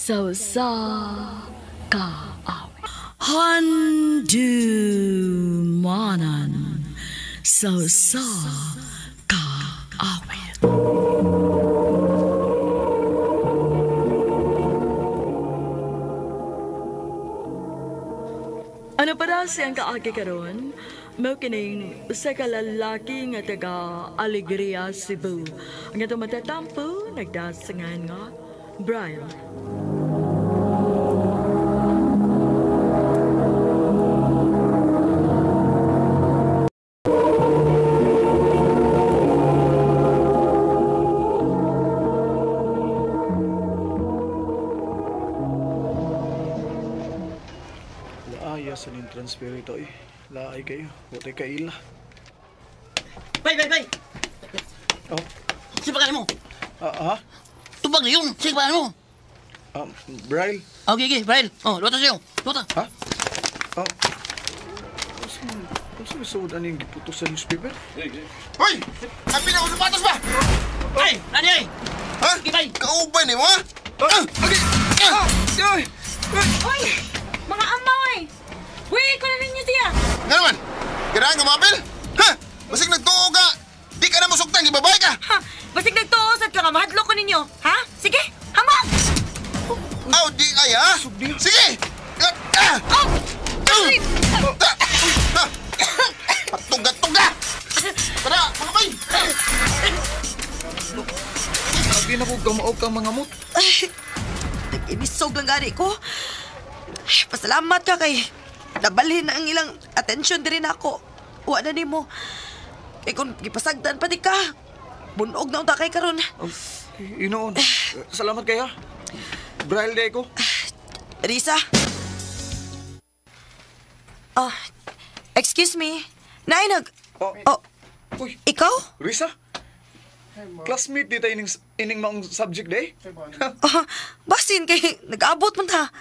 Sa usa ka awit. Handumanan sa usa ka awit. Ano para siyang kaagi karon? Mao kining usa ka lalaki nga taga Alegria, Cebu. Ang atong matatampo nagdasangan nga Brian. Laaya sa ning transfer ito eh. Laay kayo. Watay kaila. Bay, bay, bay! Oh, Sipakan mo! ah, ha? Tubag na yun! Sipakan mo! Braille? Okay, okay, Brian. Oh, luwata sa'yo. Luwata. Ha? Oh. Unsa may suod aning giputos sa newspaper? Hoy! Ang pinako sapatos ba? Ay! Nani ay! Ha? Sige, bay! Kauban ni mo ha? Ah! Okay! Ah! Ay! Hoy! Mga amaw eh! Uy, ko na ninyo siya! Nga naman! Girahan ka mapil? Ha? Basig nagtuo ka! Di ka na masuktan, gibabay ka! Ha! Basig nagtuosad ka nga, mahadlok ko ninyo! Ha? Sige! Hamag! Aw, di ay ha? Sige! Ah! Ah! Oh! Ay! Ah! Ah! Patuga-tuga! Tara, mga bay! Sabi na ko kamaog kang mga mut. Ay, nag-inisog lang gani ko. Ay, pasalamat ka kay nabalhin ang ilang atensyon diri nako. Wa na nimo. Kay kung gipasagdan pa di ka, bunog na unta kay karon. Oh, inoon. Salamat kaya. Braille day ko. Risa. Oh, excuse me. Naay nag... Oh. Oh, Uy, ikaw? Risa? Classmate di tayo ining maong subject day? Oh, basin kay nag-abot man ta.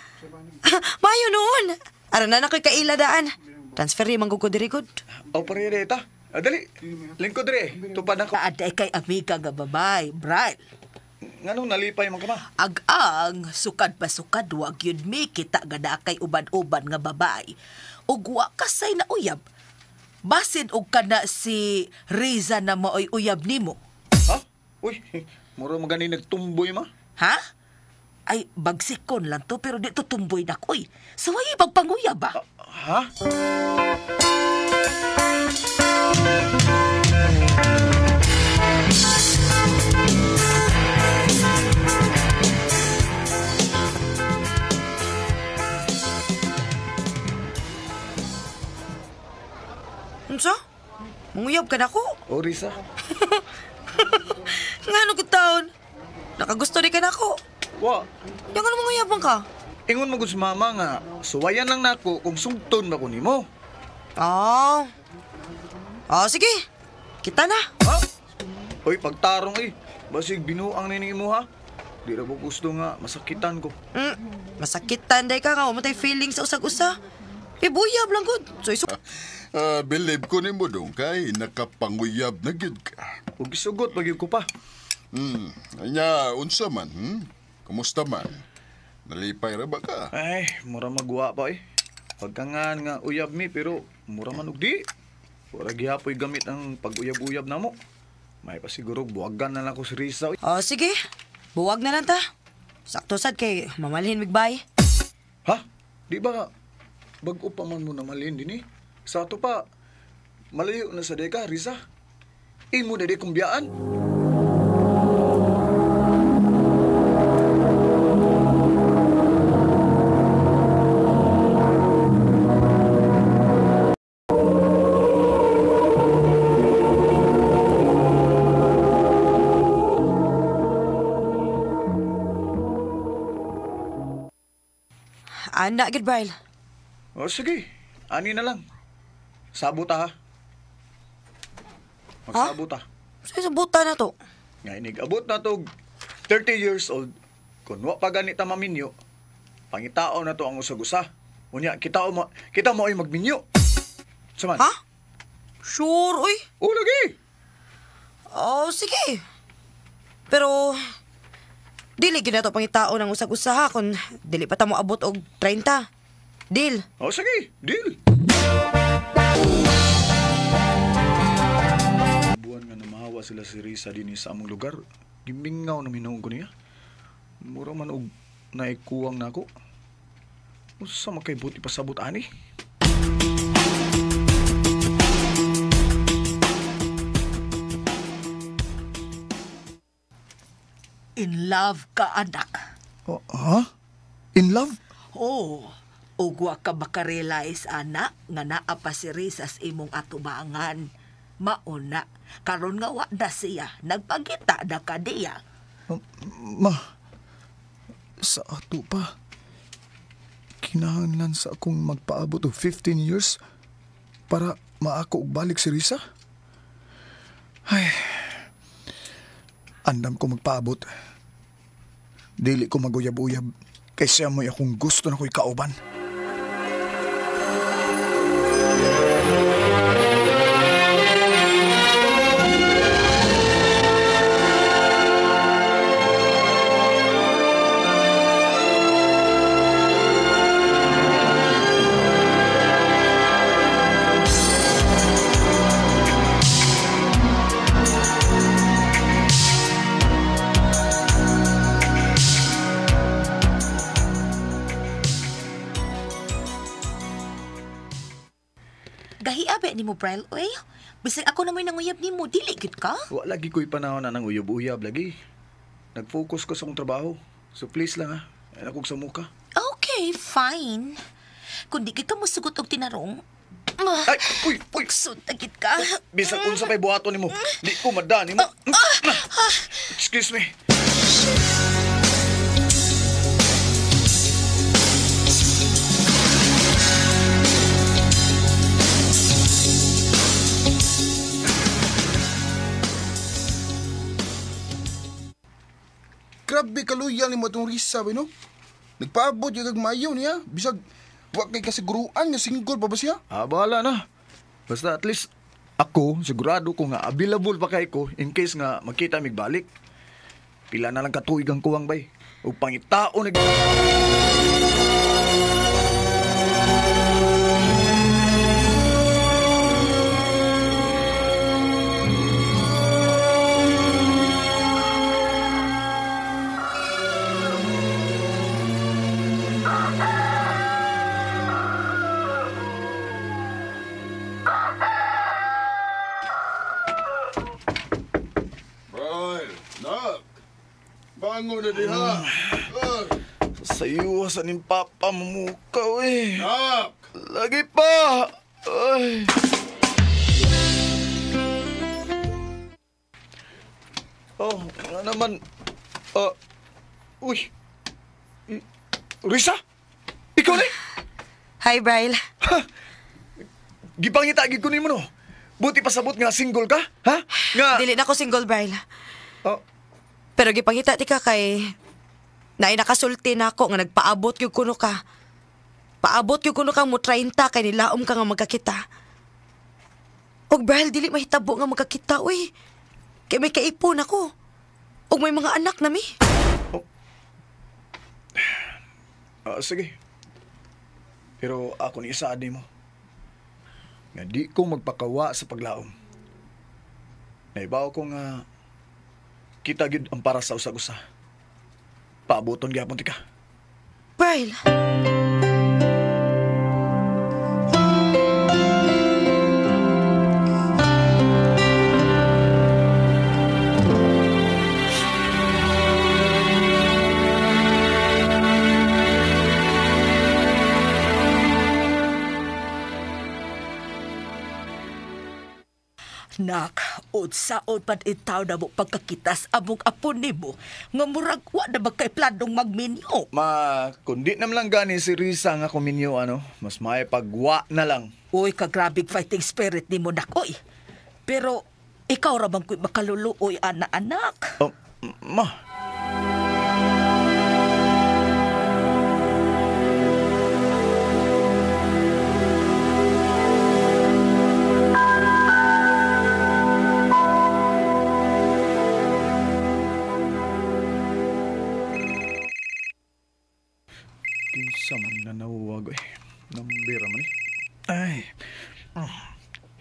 Mayo noon. Ara na na ko'y kaila daan. Transfer rin man ko diri gud. Oh, pareha day ta. Ah, dali. Lingkod dire. Tupad ako. Kaaday kay amiga nga babay, Brian. Nganong nalipay man ka ma? Ag-ang, sukad pa sukad, wag yun mi, kita nga naa kay uban-uban nga babay. Ug wa kasay na uyab. Basin og kana si Riza na maoy uyab nimo. Ha? Uy, mura magani nagtumboy ma. Ha? Ay, bagsikon lang to, pero di to tumboy na koy. Saway pagpanguyab ba? Ha? Unsa? Manguyab ka nako? Oh, Risa. Ngano gud taon? Nakagusto di ka nako. Wa, Yang ano manguyab man ka? ingon mo gud sa mama nga suwayan lang nako kung sugton ba ko nimo. Ah. Ah, sige. Kita na. Ha? Hoy, pagtarong eh. Basig binuang ni imo ha. Di ra ko gusto nga masakitan ko. Masakitan day ka nga wa man tay feeling sa usag-usa. Ibuyab lang gud. So isu Ah, believe ko nimo dong kay nakapanguyab na gyud ka. Ug gisugot pag ko pa. Anya unsa man, Kumusta man? Nalipay ra ba ka? Ay, mura magwa pa eh. Pagkangan nga uyab mi pero mura man og di. Wala gihapoy gamit ang pag-uyab-uyab namo. May pa siguro buwagan na lang ko si Risa. Oh, sige. Buwag na lang ta. Sakto sad kay mamalhin migbay. Ha? Di ba bag-o pa man mo na malin din eh? Sa ato pa, malayo na sa deka, Risa. Imo na di kumbiyaan. Ana gid Brian. O sige, ani na lang. Sabot ta ha. Magsabot ta. Sa sabutan na to. Nga inig-abot na to 30 years old. Kung wa pa gani ta maminyo, pangitao na to ang usag-usa. Unya, kita mo ay magminyo. Saman? Ha? Sure, uy. O lagi. Oh, sige. Pero Dili gyud nato pangitao ng usag-usaha kung dili pa ta mo abot og 30. Deal. Oh, sige, deal. Buwan nga namahawa sila si Risa dinhi sa among lugar. Gimingaw na minuong ko niya. Mura man og naikuwang nako. Usa man kay buti pasabot ani. In love ka, anak. Oh, ha? In love? Oh, ug wa ka makarealize, anak, nga naa pa si Risa sa imong atubangan. Mauna, karon nga wa na siya, nagpagita na ka diya. Ma, sa ato pa, kinahanglan sa akong magpaabot og 15 years para maako og balik si Risa? Ay, andam ko magpaabot. Dili ko maguyab-uyab kay siya mo'y akong gusto na ko'y kauban. Gahiabe ni mo, Brel, oy. Bisag ako na mo'y nanguyab ni mo, dili gid ka? Wa lagi ko'y panahon na nang uyab-uyab lagi. Nag-focus ko sa akong trabaho. So please lang ha, ay akong sa muka. Okay, fine. Kung di ka musugot og tinarong, Ay, uy, uy! Sud, tagit ka. Bisag unsa pa'y buhaton nimo. Di ko madani mo. Excuse me. Grabe kaluyan ni mo itong Risa, no? Nagpaabot yung kag mayo niya. Bisag, wa kay kasiguruan nga single pa ba siya? Ah, bahala na. Basta at least ako, sigurado ko nga available pa kay ko in case nga magkita mig balik. Pila na lang katuig ang kuwang bay. Ug pangitao nag... Bryle, nak. Bangon na diha. Sa iyo, sa ning papa mamukaw eh. Nak! Lagi pa! Ay. Oh, ano naman? Uy. Risa? Ikaw na? Hi, Bryle. Gipangita gid ko nimo no. Buti pasabot nga single ka, ha? Nga Dili na ko single, Bryle. Oh, Pero gipangita ti ka kay naay nakasulti na ako nga nagpaabot gyud kuno ka. Paabot gyud kuno ka mo 30 kay nilaom ka nga magkakita. Og Bryle, dili mahitabo nga magkakita, uy. Kay may kaipon ako. Og may mga anak na mi. Sige. Pero ako ni isaad nimo. Nga di ko magpakawa sa paglaom. Naibaw ko nga kita gyud ang para sa usag-usa. Paaboton gyapon ti ka. Bryle. Nak, unsaon man itaw na mo pagkakitas among apo nimo nga murag wa na magkay planong magminyo. Ma, kundi nam lang gani si Risa nga kuminyo ano, mas may pagwa na lang. Uy, kagrabing fighting spirit nimo nak, oy. Pero ikaw ra man ko'y makaluluoy ana anak. Oh, ma.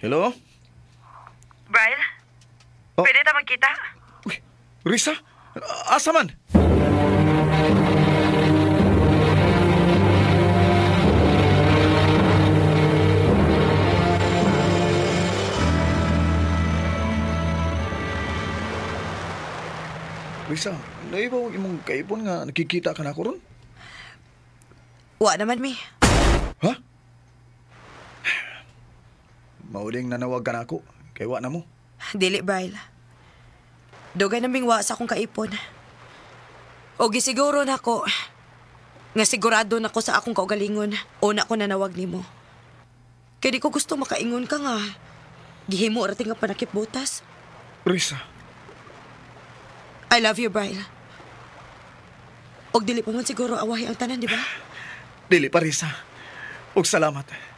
Hello? Brian? Oh. Pwede ta magkita? Uy, Risa? Asa man? Risa, naiba ang imong kaipon nga nakikita ka na ko ron? Wa naman mi. Ha? Mauling nanawag ka na ako. Kay wa na mo. Dili, Brian. Dugay naming wa sa akong kaipon. O gisiguro na ko. Nga sigurado na ko sa akong kaugalingon. Una ko nanawag nimo. Kaya di ko gusto makaingon ka nga. Gihimo ra nga panakip butas. Risa, I love you, Brian. Og dili pa man siguro awahi ang tanan, di ba? Dili pa, Risa. Og salamat.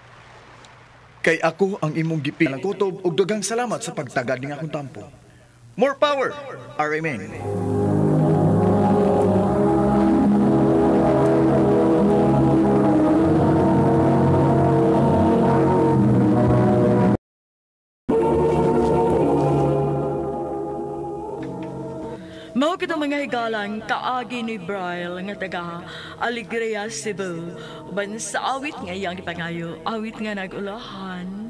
Kay ako ang imong gipilang kutob og daghang salamat sa pagtagad ning akong tampo. More power, RMN. Mao kitong mga higalang kaagi ni Braille nga taga Alegria, Cebu. Uban sa awit nga iyang gipangayo, awit nga nagulahan.